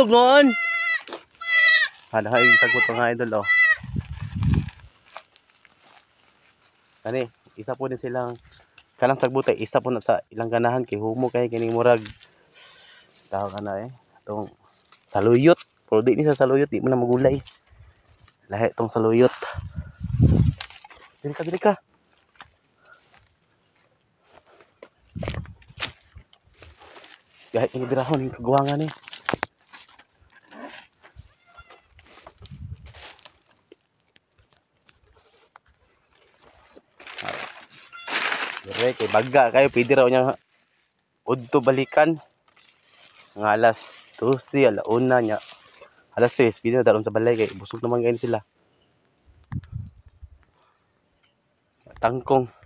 Hulog noon. Hala, ay sagot mga idol oh. Kani, isa po din silang kanang sagbutay, isa po na sa ilang ganahan kay humo kay kining murag tawag na eh. Itong saluyot. Pero di ni sa saluyot, di mo na magulay. Lahi itong saluyot. Dili ka, dili ka. Gahit ni birahon yung kagwangan eh. Dire kay baga kayo pwede raw niya udto balikan. Nga alas 12, alauna niya. Alas 3, pwede na dalon sa balay kay busog naman kayo sila. Tangkong.